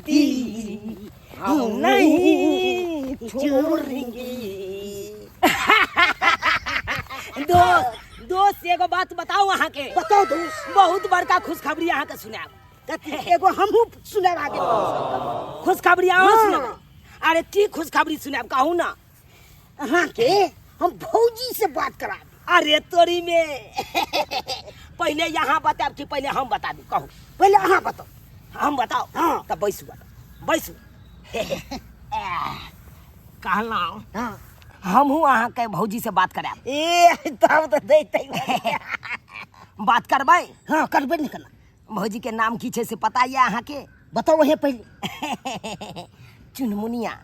दोस्ती हम नहीं छोड़ेंगे। दोस्त दोस्त, एगो बात बताऊ अहाँ के? बताओ दोस्त। बहुत बड़का खुशखबरी अहाँ के सुनाब। कथी? एगो हमहूँ सुनाब आगे। खुशखबरी अहाँ हाँ। सुनाब? अरे की खुशखबरी सुनाब, कहू ना। अहाँ के हम भौजी से बात करा देब। अरे तोरी में, पहले यहाँ बताब कि पहले हम बता दी, कहू? पहले अहाँ बताओ। हम बताओ? हाँ। तब बैसू, बताओ, बैसू। कहलहुँ, हाँ। हमहूँ अहाँके भौजी से बात करायब। ए, तब तऽ दैतै। बात करबै? हाँ, करबै ने। केना? भौजी के नाम की छै से पता यऽ अहाँके? बताउ अहें पहिले। चुनमुनिया।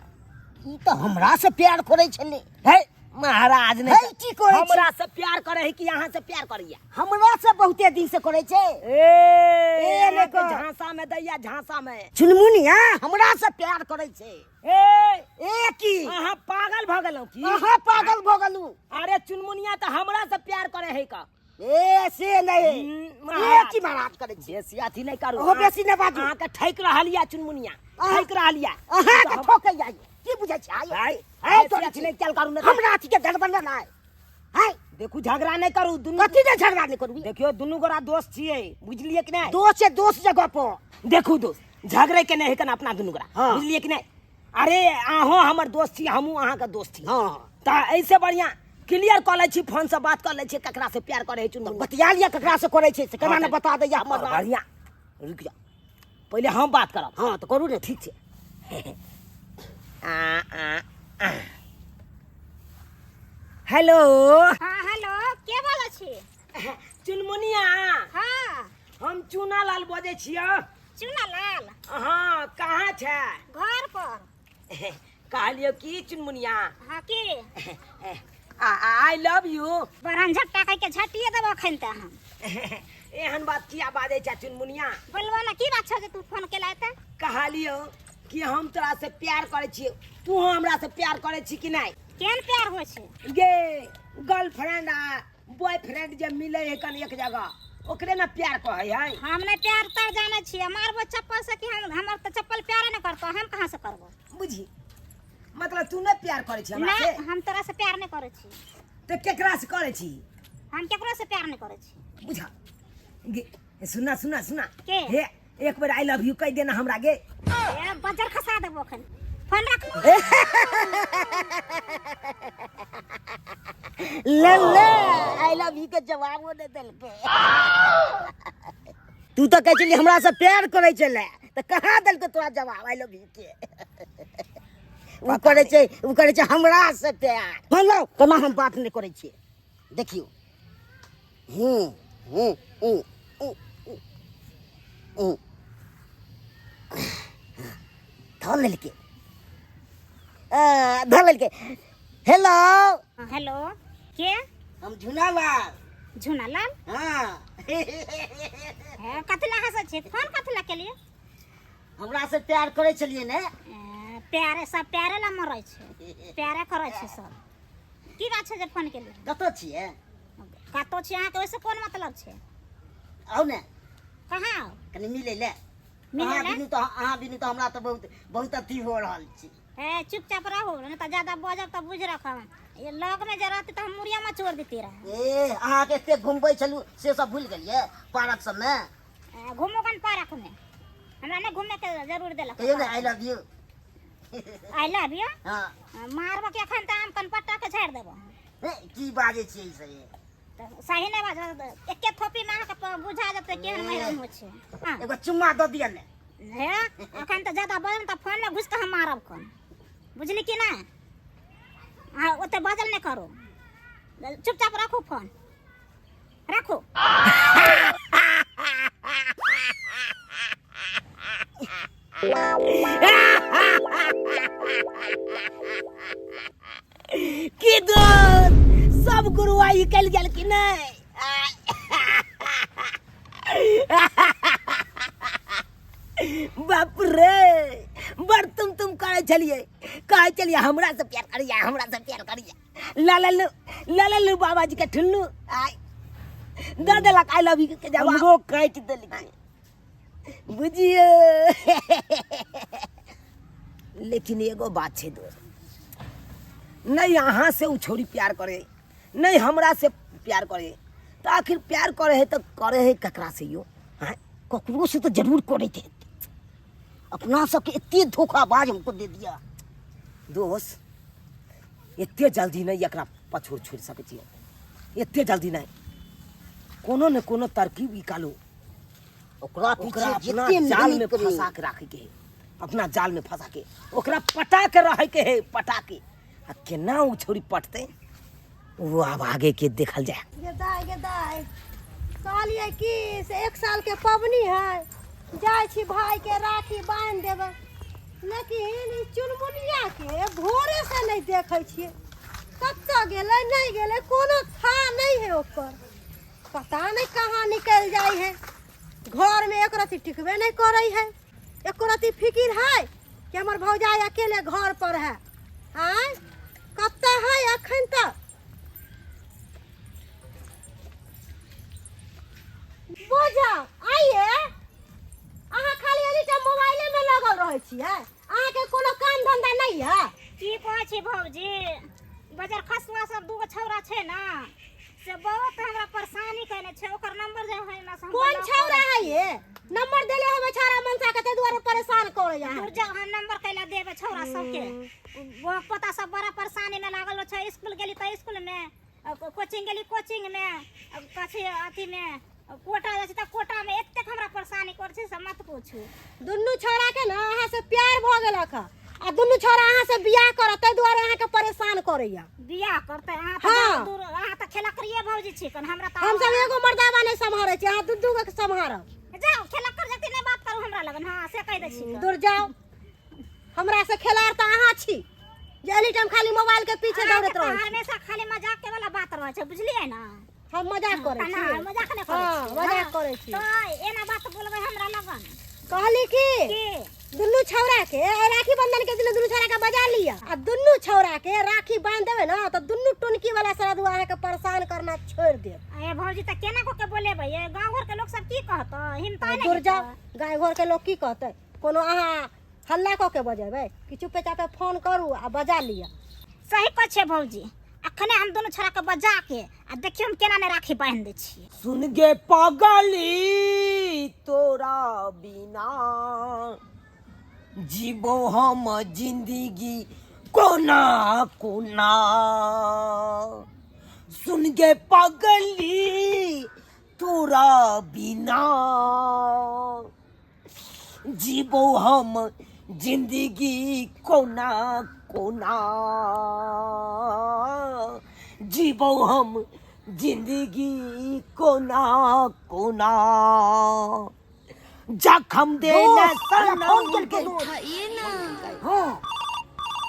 ई तऽ हमरा से प्यार करै छलै। हे महाराज, नहीं। है, की कहै छी? हमरा से प्यार करे है कि अहाँ से प्यार करैया? हमरा से बहुते दिन से करै छै। ए, ए, अहाँके नहि। झांसा में दैया, झांसा में। चुनमुनिया हमरा से प्यार करै छै। ए। ए, की? अहाँ पागल भऽ गेलहुँ की? अहाँ पागल भऽ गेलहुँ। अरे, चुनमुनिया तऽ हमरा से प्यार करे है का। ए, से नहीं। हम्म, ए। महाराज। की महाराज करै छी? बेसी अथी नहीं करू। ओहो बेसी नहि बाजू। अहाँके ठकि रहल यऽ चुनमुनिया। अहाँ- ठकि रहल यऽ। अहाँके ठोकै जाइ की बुझै छी आइ? है, है, बेसी तोरी अथी नहि कयल करू ने। हमरा अथी के गड़बड़ नहि है। देखू, झगड़ा नहि करू दुनू। कथी ने झगड़ा नहि करू? देखियौ, दुनू गोरा दोस्त छियै, बुझलियै कि नहि? दोस्त छै दोस्त जगह पर। देखू दोस्त, झगड़े के नहि है कन अपना दुनू गोरा। हाँ। बुझलियै कि नहि? अरे, अहों हमर दोस्त छी, हमहूँ अहाँके दोस्त छी। हाँ। तऽ एहिसे बढ़िआँ क्लियर कऽ लै छी, फोन से बात कऽ लै छी, ककरा से प्यार करै है चुनमुनिया। बतिया लिअ, ककरा से करै छै से केना हाँ, ने बता दैया हमर और नाम। बढ़िआँ, रुकि जाओ, पहिले हम बात करब। हाँ, तऽ करू ने। ठीक छै। आ आ आ। हेलो। हाँ, हेलो, के बोलै छी? चुनमुनिया। हाँ। हम चूना लाल बजै छियै। चूना लाल? हाँ, कहाँ छै? घर पर। कहलियौ की चुनमुनिया। हाँ, की? I love you. बरहन झट्टा कह के झटिए देबो अखन तऽ हम। एहन बात किया बाजै छै चुनमुनिया? बोलबो ना, की बात छौ जे तू फोन केला तऽ? कहलियौ कि हम तोरा से प्यार करै छियौ, तू हमरा से प्यार करै छी कि नहि? केहन प्यार होइ छै? गे, गर्लफ्रेंड आ बॉयफ्रेंड जे मिले है कन एक जगह, ओकरे ना प्यार कहै है। हम नहि प्यार तर जानै छियै। मारबो चप्पल से कि हम हमर तऽ चप्पल प्यारे नहि करतो, हम कहाँ से करबो? बुझी, मतलब तू नहि प्यार करै छी हमरा नहि से? हम तोरा से प्यार नहि करै छी। तऽ केकरा से करै छी? हम केकरो से प्यार नहि करै छी। बुझा गे, सुना सुना सुना। के? हे, एक बेर I love you कहि देना हमरा गे। ए, बजर खसा देबो अखन, फोन रख। ले ले, I love you के जवाबो नहि देलकै। तू तऽ कहै छली हमरा से प्यार करै छलै, तऽ कहाँ देलकै तोरा जवाब I love you के? ओ करै छै, ओ करै छै हमरा से प्यार। बोलो, केना हम बात नहि करै छियै, देखियौ। हूँ हूँ हूँ हूँ हूँ धऽ लेलकै, धऽ लेलकै। हेलो। हेलो, के? हम झुनालाल। झुनालाल? हाँ। हे, कथी ला हँसै छी? फोन कथी ला केलियै? हमरा से प्यार करै छलियै ने? ए, प्यारे, सब प्यारे ला मरै छै, प्यारे करै छै सब। की बात छै जे फोन केलियै? कतऽ छियै? कतौ छी, अहाँके ओहिसँ कोन मतलब छै? आउ ने। कहाँ आउ? कनि मिलै ले। मिलै अहाँ ले? बिनु तऽ, अहाँ बिनु तऽ हमरा तऽ बहुत बहुत अथी हो रहल छी। ए, चुपचाप रहू, नहीं तऽ ज्यादा बजब तऽ बुझि रखब, ये लगमे जे रहती तऽ हम मुड़िया मचोड़ देती रहे। ए, अहाँके एते घुमबै छलहुँ से सब भूलि गेलियै पार्क सबमे? ए, घुमू कन पार्कमे, हमरा नहि घूमेके जरूर देलक। कहियौ ने I love you. I love you? हाँ। मारबो के एखन तऽ आम कन पट्टा के झाड़ि देबो। ए, की बाजै छियै ई सब? तऽ सही नहि बाजब, एके थोपीमे अहाँके बुझा जेतै केहन महिरन होइ छै। हाँ। एगो चुम्मा दऽ दिअ ने। हे, एखन तऽ ज्यादा बजब तऽ फोनमे घुसि कऽ हम मारब कन, बुझली कि नहि? अहाँ ओते बाजल नहि करू, चुपचाप राखू, फोन राखू। की दोस्त, सब गुरुआई कल गेल कि नहीं? बाप रे, बड़ तुम तुम करै छलियै, कहै छलियै हमरा से प्यार करिया, हमरा से प्यार करिया। ला ला ला लू बाबा जी के ठुल्लू आय दऽ देलक I love you के जवाब। हमरो काटि देलकै। बुझियो। लेकिन एगो बात छै दोस्त, नहीं अहाँ से उ छोरी प्यार करे, नहीं हमरा से प्यार करे, तो आखिर प्यार करे है तो करे है ककरा से यो? हाँ, ककरो से तो जरूर करे थे। अपना सबके एते धोखाबाज हमको दे दिया। दोस्त एते जल्दी नहीं एकरा पछोड़ छोड़ सकै छियै, एते जल्दी नहीं, कोनो ने कोनो तरकीब निकालू ओकरा पीछे ओकरा अपना जितने जाल में मेहनत करी। फंसा के राखे के है, अपना जाल में फंसा के ओकरा पटा के रहे के है, पटा के। आ केना उ छोरी पटते वो आब आगे के देखल जाए। गे दाइ, गे दाइ, कहलियै कि से 1 साल के पबनी है, जाइ छी भाई के राखी बान्हि देबै, लेकिन ई चुनमुनिया के भोरे से नहि देखै छियै, कतऽ गेलै नहि गेलै कोनो था नहि है ओकर, पता नहि कहाँ निकलि जाइ है। घर में एक रत्ती टिकबे नहि करै है, एको रत्ती फिकिर है कि हमर भौजाई अकेले घर पर है। आँय कतऽ है अखन तक? बोझा आइए, अहाँ खाली एनी टाइम मोबाइले में लगल रहै छियै, अहाँके कोनो काम धंधा नहि है? की कहै छी भौजी, बजर खसुआ सब दूगो छौड़ा छै ने, से बहुत हमरा परेशानी केने छै। ओकर नंबर जे है ना से हम कोन ब्लॉक छौड़ा करै है ये? नंबर देले होबे छौड़ा मनसा के, ताहि दुआरे परेशान करै अहाँ। दूर जाओ, हम नंबर कैला देबे छौड़ा सबके। वो पता सब बड़ा परेशानी में लागल छै। स्कूल गेली तऽ स्कूल में, कोचिंग गेली कोचिंग में, कथी अथी में कोटा जाइ छै तऽ कोटा में एतेक हमरा परेशानी करै छै से मत पूछू। दुनू छौड़ा के ना अहाँ से प्यार भऽ गेलक हँ, आ दुनू छौड़ा अहाँ से बियाह करत, ताहि दुआरे अहाँ के परेशान करैया। बियाह करतै अहाँ तऽ? हाँ। दूर, अहाँ तऽ खेला करिए भौजी छी कन, हमरा तऽ हम सब एगो मर्दाबा नहि सम्हारै छी, अहाँ दू दू गो के सम्हारब। जाओ, खेला कर जते नहि बात करू हमरा लगन, हाँ से कहि दै छी। दूर जाओ, हमरा से खेलाड़ तऽ अहाँ छी जे एनी टाइम खाली मोबाइल के पीछे अहाँके दौड़ैत तऽ रहै छी। हमेशा खाली मजाक के वाला बात रहै छै, बुझलियै ना? हम मजाक करै ना, छी? मजाक नहि करै हाँ, छी। मजाक हाँ, करै छी। तऽ एना बात बोलबै हमरा लगन? कहली कि की दुनू छौड़ा के राखी बंधन के दिन दुनू छौड़ा के बजा लिया, आ दुनू छौड़ा के राखी बांध देबै ना तऽ दुनू टुनकी वाला सरदुआ अहाँ के परेशान करना छोड़ि देत। ए भौजी, तऽ केना कऽ के बोलेबै? ए गाँव घर के लोक सब की कहतै? हिम्मत नहि दूर जाओ, हेतै। गाँव घर के लोग की कहतै? कोनो अहाँ हल्ला कऽ के बजेबै कि चुपे चापे फोन करू आ बजा लिअ। सही कहै छियै भौजी, अखने हम दुनू छोरा के बजा के आ देखियौ हम केना ने राखी बान्हि दै छियै। सुन गे पगली, तोरा बिना जीबो हम जिंदगी कोना कोना। सुन गे पगली, तोरा बिना जीबो हम जिंदगी कोना कोना, जीबो हम जिंदगी कोना कोना। जखम देना दोस्त, फोन सनम केलकै। उठाइए ना। हाँ,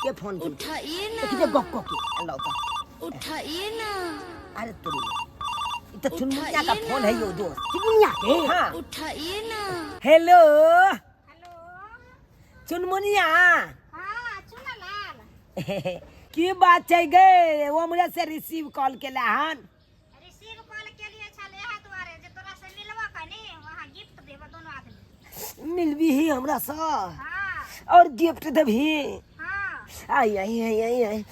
के फोन केलकै? उठाइए ना। देखिए गप कऽ के लाओ तऽ। उठाइए ना। अरे तोरी, ई तऽ चुनमुनिया का उठाइए फोन ना। है यो दोस्त। चुनमुनिया के? हाँ। उठाइए ना। हेलो। हेलो। चुनमुनिया। हाँ चुनलाल, की बात छै गे? ओ हमरे से रिसीव कॉल केला हन। रिसीव कॉल केलिए छल इएह दुआरे जे तोरा से मिलबो कनी, वहाँ गिफ्ट देबो दोनों आदमी। मिलबी ही हमरा से? हाँ। और गिफ्ट देबही? हाँ। आई आई आई आई आई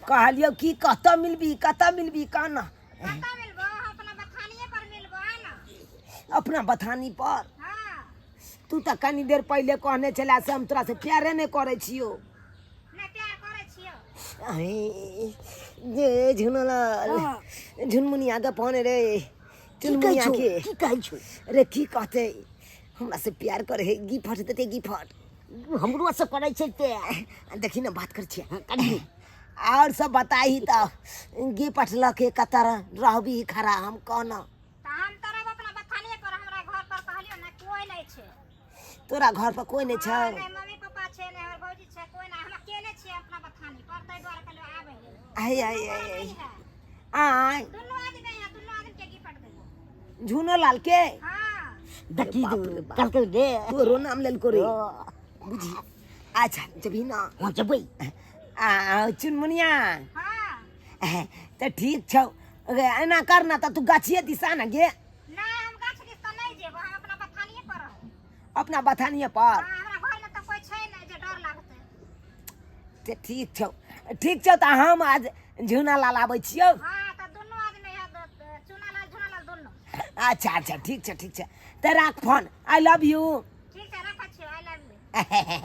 कहलियौ कि कतऽ मिलबी, कतऽ मिलबी कहना। कतऽ मिलबो? हम अपना बथानिए पर मिलबो, आ ना। अपना बथानी पर? हाँ। तू तऽ कनी देर पहिले कहने छला से हम तोरा से प्यारे नहि करै छियौ। नहि प्यार करै छियौ। अहे, जे झुनलाल, झुनमुनिया के फोन रे। की कहै चुनमुनिया छौ? के की कहै छौ? रे की कहते, हमरा से प्यार करे है, गिफ्ट देते गिफ्ट। हमरो से करै छै प्यार। देखी ना बात कर छियै। करी। और सब बताही तऽ गिफ्ट लऽ के कतऽ रहबी खड़ा हम कहना? तऽ हम तऽ रहब अपना बथानिए पर, हमरा घर पर कहलियौ ने कोई नहि छै। तोरा घर पर कोई नहि हाँ, छौ? नहि मम्मी पापा छै, नहि हमर भौजी छै, कोई नहि, हम अकेले छियै अपना बथानी पर, ताहि दुआरे कहलियौ आबै लेल। आइ आइ आइ नहि आइ है। आइ दुनू आदमी यहाँ, दुनू आदमी के गिफ्ट देबो। झुनो लाल के? हाँ। देखी, बाप रे बाप। कहलकै रे तोरो नाम लेलको रे बुझी। अच्छा जबही ना? हाँ, जेबै। आ चुनमुनिया। हाँ। तऽ ठीक छौ, गे एना कर ना तऽ तू गाछिए दिशा ने गे। नहि, हम गाछ दिस तऽ नहि जेबो, हम अपना बथानिए पर रहब। अपना बथानिए पर? हाँ, हमरा घरमे तऽ कोइ छै नहि जे डर लागतै। ते ठीक छौ, ठीक छौ, तऽ हम आज झूना लाल आबै छियौ। हाँ, तऽ दुनू आदमी है, चूना लाल, झूना लाल दुनू। अच्छा अच्छा, ठीक छै, ठीक छै, तऽ राख फोन, I love you. ठीक छै, राखै छियौ, I love you.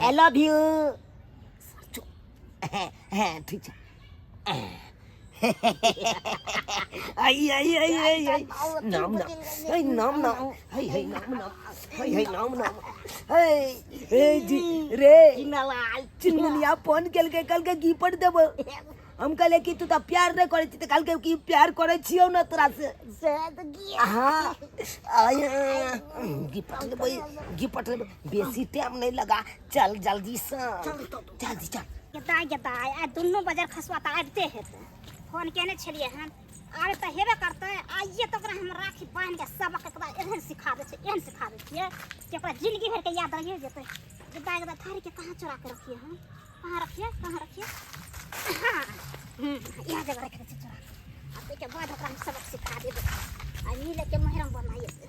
I love you. हँ, ठीक छै। आई आई आई आई आई, नाम नाम है, नाम नाम है, है नाम नाम है, है नाम नाम है। हे जी रे चिनमुनिया फोन केलकै, कहलकै गिफ्ट देबो। हम कहले कि तू तऽ प्यार नहि करै छी, तऽ कहलकै कि प्यार करै छियौ ने तोरा से। हाँ, गिफ्ट लेबै, गिफ्ट लेबै। बेसी टाइम नहि लगा, चल जल्दी से, जल्दी चल। गेदाइ गेदाइ, आइ दुनू बजर खसुआ तऽ आबिते हेतै। फोन केने छलियै हन, आबे तऽ हेबे करतै। आइए तऽ ओकरा हम राखी बान्हि कऽ सबक एकरा एहन सिखा दै छियै, एहन सिखा दै छियै कि ओकरा जिंदगी भरिके याद रहिए जेतै। गेदाइ गेदाइ, थारीके कहाँ चोरा के रखिए हम? कहाँ रखिए, कहाँ रखिए? हाँ, इएह जगह रखि दै छियै चोरा के। आ ताहिके बाद ओकरा हम सबक सिखा देबै। आ मिलैके मोहरम बनाइए से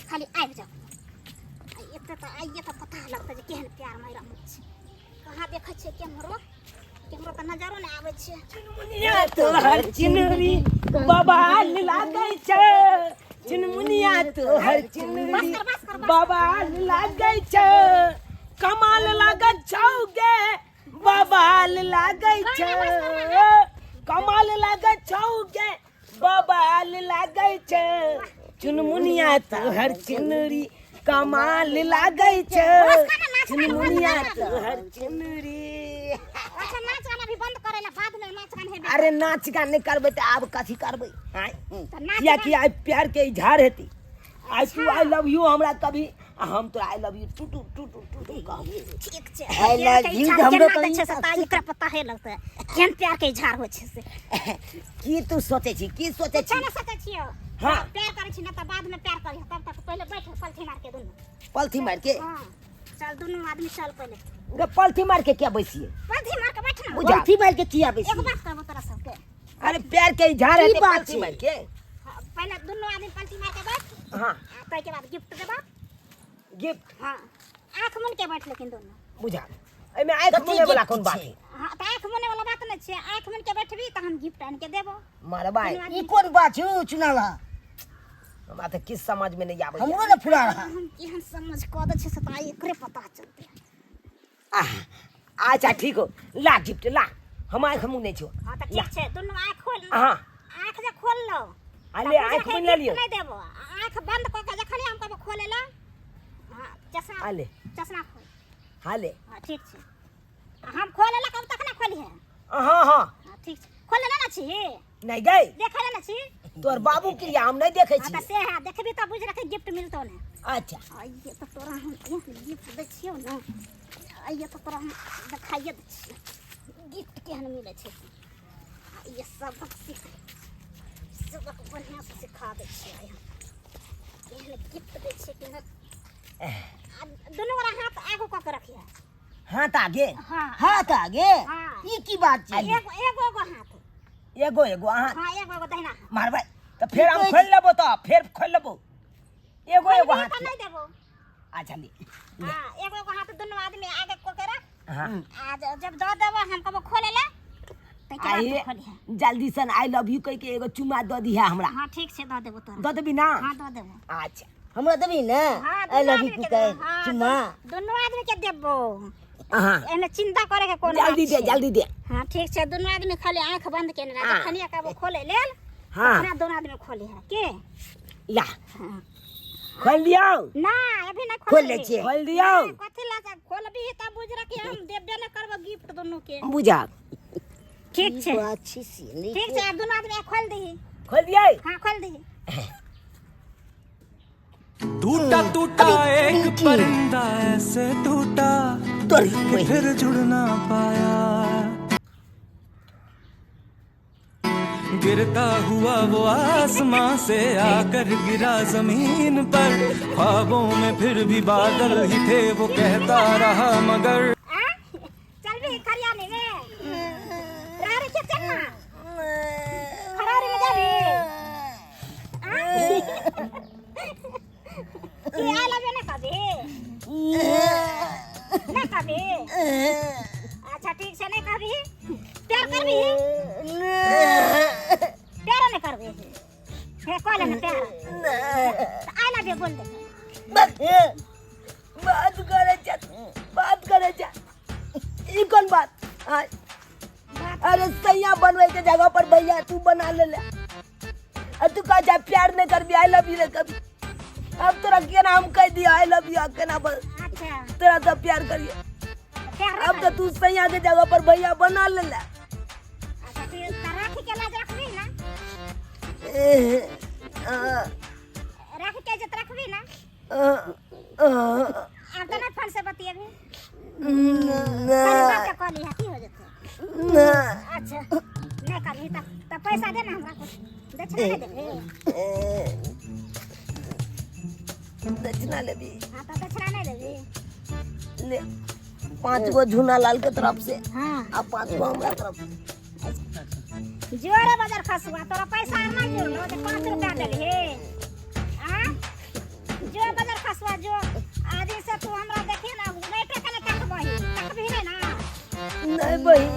खाली आबि जाउ। आ एतऽ तऽ आइए तऽ पता लगतै जे केहन प्यार मोहरम होइ छै। कहाँ देखै छियै केम्हरो, केम्हरो तऽ नजरो नहि आबै छै। चुनमुनिया तोहर चुनरी बबाल लागै छै, चुनमुनिया तोहर चुनरी बस कर, बस कर, बस। बबाल लागै छै, कमाल लागै छौ गे, बबाल लागै छै, कमाल लागै छौ गे, बबाल लागै छै, चुनमुनिया तोहर चुनरी कमाल लागै छै, चुनमुनिया तोहर चुनरी। अच्छा, नाच गाना भी बंद करे ला, बाद में नाच गाना हेबे। अरे, नाच गान नहि करबै तऽ आब कथी करबै आँय? तऽ नाच कियाकि आइ प्यार के इजहार हेतै। आइ तू I love you हमरा कभी आ हम तो I love you to to to to to to कहबी। ठीक छै। I प्यार love के you, इजहार हमरो केना दै कही छै से तऽ एकरा पता हे लगतै केहन प्यार के इजहार होइ छै से। की तू सोचै छी, की सोचै कुछो छी? नहि सोचै छियौ। हाँ। प्यार करै छी ने तऽ बाद में प्यार करी, तब तक पहिले बैठ पलथी मार के दुनू। पलथी मार के? हाँ, चल दुनू आदमी चल पहिले। गे, पलथी मार के क्या बैसिए? पलथी मार के बैठ ना। बुझा। पलथी मारि के किया एगो बेसी? बात कहबो तोरा सबके। अरे, प्यार के इजहार की हेतै बात पलथी छै? मार के। हाँ, पहिले दुनू आदमी पलथी मार के बैठ। हाँ। आ ताहिके बाद गिफ्ट देबो। गिफ्ट? हाँ, आँख मुन के बैठ लेकिन दुनू। बुझा, एहिमे आँखि कथी मुने वाला gift कोन बात छै? है? हाँ, तऽ आँख मुने वाला बात नहि छै। आँख मुन के बैठबी तऽ हम गिफ्ट आनि के देबो। मारबै। दुनू आदमी। ई कोन बात छौ चुनावा? हमरा तऽ किछु समझ में नहीं आबै। हमरो ने फुरा रहा। हम केहन समझ कऽ दै छै से तऽ आइ एकरे पता चलतै। आह, अच्छा ठीक हो, ला गिफ्ट ला, हम आँख मुने छो। हाँ, तऽ ला। ठीक छै, दुनू आँख खोल। हाँ। आँख जे खोल लो। अरे, आँख मुनि लेलियौ। नहि देबो। आँख बंद कऽ के जखन हम कहबो खोले ला। हाँ, चश्मा। आले। चश्मा खोल। हाले। हाँ, ठीक छै, हम खोले ला कहब तखने खोलिहे। हाँ हाँ। हाँ, ठीक छै, खोले ला ना छी? नहीं गई। देखै ला ना छी? तोर बाबू के हम नहीं देखै हाँ, तऽ छी। से है, देखबी तऽ बुझि रखै गिफ्ट मिलतौ ने। अच्छा। आइए तऽ तोरा हम गिफ्ट दै छियौ ने, आइए तऽ तोरा हम देखाइए दै छियौ गिफ्ट केहन मिलै छै। आइए सबक सीख, सबक बढ़िआँसँ सिखा दै छियै आइ हम, केहन गिफ्ट दै छियै केहन। आ दुनू गोरा हाथ आगू कऽ के रखिहे। हाथ आगे? हाँ। हाथ आगे? हाँ। ई की बात छै? एगो एगो एगो हाथ। एगो एगो हाथ। हाँ, एगो एगो दहिना हाथ। मारबै तऽ फेर हम खोलि लेबो, तऽ फेर खोलि लेबो। एगो एगो खोलबही हाथ तऽ नहि देबो। अच्छा, ले। हाँ, एगो एगो हाथ दुनू आदमी आगे कऽ के रख। हाँ। आ जब दऽ देबो हम कहबो खोले ला, ताहिके बाद आइए तू खोलिहे। जल्दी सन I love you कहि के एगो चुमा दऽ दिहे हमरा। हाँ, ठीक छै, दऽ देबो तोरा। दऽ देबी ना? हाँ, दऽ देबो। अच्छा। हमरा देबी ने? हाँ, I दुनू लव you आदमी के कह देबो। हाँ, चुम्मा। दुनू आदमी के देबो। हाँ। एहिमे चिंता करे के कोनो जल्दी बात दे। छै। जल्दी दे। हाँ, ठीक छै, दुनू आदमी खाली आँख बंद केने रह। हाँ। जखन कहबो खोले लेल हाँ। तखने दुनू आदमी खोले है के। ला। हाँ। खोल दियौ? ना, अभी ना। खोल लै छियै। खोल दियौ। कथी ला खोलबी? तऽ बुझ रखी हम देबे न करबो गिफ्ट दुनू के। बुझा। ठीक छै। ई बात छै से नहि। ठीक छै, आब दुनू आदमी खोल दही। खोल दियै? हाँ, खोल दही। टूटा टूटा एक परिंदा ऐसे टूटा तोरी कि फिर जुड़ ना पाया। गिरता हुआ वो आसमां से आकर गिरा जमीन पर, ख्वाबों में फिर भी बादल ही थे, वो कहता रहा मगर। आ चल भी खरियानी में रह रे, चल ना खरारी में जाबी। की I love you नहि कहबी? नहि कहबी? अच्छा ठीक छै, नहि कहबी। प्यार करबी? प्यारो नहि करबी? हे कह ले ने प्यार। I love you बोल दे। बात करे छै, बात करे छै, ई कोन बात? आय, अरे सैया बनवे के जगह पर भैया तू बना ले ले, आ तू कह जा प्यार नहीं करबी, I love you नहीं कभी। अब तोरा केना हम कह दिया I love you, केना बस? अच्छा। तोरा तो प्यार करिए। प्यार अब तो तू सैया के जगह पर भैया बना ले ले। अच्छा, तू त राखी के लाज रखबी ना? राखी के इज्जत रखबी ना? आब तऽ नहि फोन से बतियेबी? खाली बात कऽ लिहा, की हो जेतै? अच्छा, नहि करबी तऽ पैसा दे ना हमरा कुछ। दक्षिणा नहि देबही? दक्षिणा लेबी? हाँ, तऽ दक्षिणा नहि देबही? ले, 5 गो झूना लाल के तरफ से। हाँ। आ 5 गो हमरा तरफ से। जोरे बाजार खसुआ, तोरा पैसा आर नहि जोड़लो जे 5 रुपया देलही? आ जो बाजार खसुआ जो। आज से तू हमरा देखी ना, बेटे के तकबही, तकबही नहि ना? नहीं बहिन।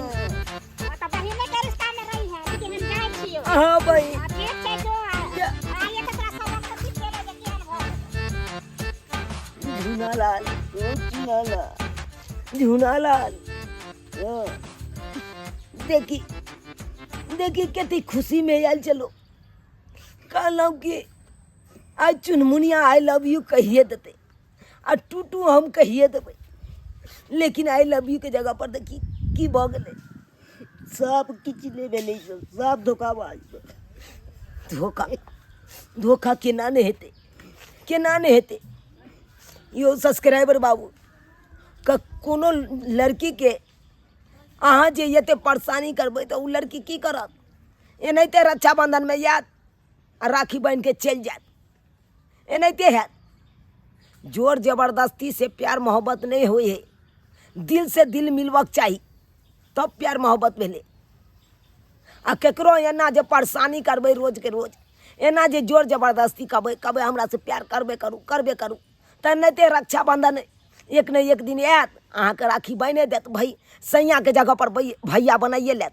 हाँ, तऽ बहिने के रिश्ता में रही है, लेकिन हम जाइ छियो। हाँ बहिन। हाँ, ठीक छै, जो। आ एक तोरा सबक तऽ सीख गेलै जे केहन भऽ गेलै। झूना लाल, ओ झूना लाल, झूना लाल, हाँ। देखी देखी, कती खुशी में आयल चलो। कहलहुँ कि आज चुनमुनिया I love you कहिए देते आ टूटू हम कहिए देबै, लेकिन I love you के जगह पर देखी की भऽ गेलै। सब किछु नहि भेलै, सब सब धोखाबाज। धोखा, धोखा केना नहि हेतै? केना नहि हेतै यौ सब्सक्राइबर बाबू? कोनो लड़कीके अहाँ जे एते परेशानी करबै तऽ ओ लड़की की करत? एनाहिते रक्षाबंधनमे आयत आ राखी बान्हिके चलि जायत, एनाहिते हैत। जोर जबरदस्ती से प्यार मोहब्बत नहि होइ है। दिल से दिल मिलबक चाही, तब प्यार मोहब्बत भेलै। आ केकरो एना जे परेशानी करबै रोजके रोज, एना जे जोर जबरदस्ती कहबै, कहबै हमरासँ प्यार करबे करू, करबे करू, तऽ एनाहिते रक्षाबंधन एक ने एक दिन आयत, अहाँके राखी बान्हि देत, भई सैयाके जगह पर भैया बनाइए लेत।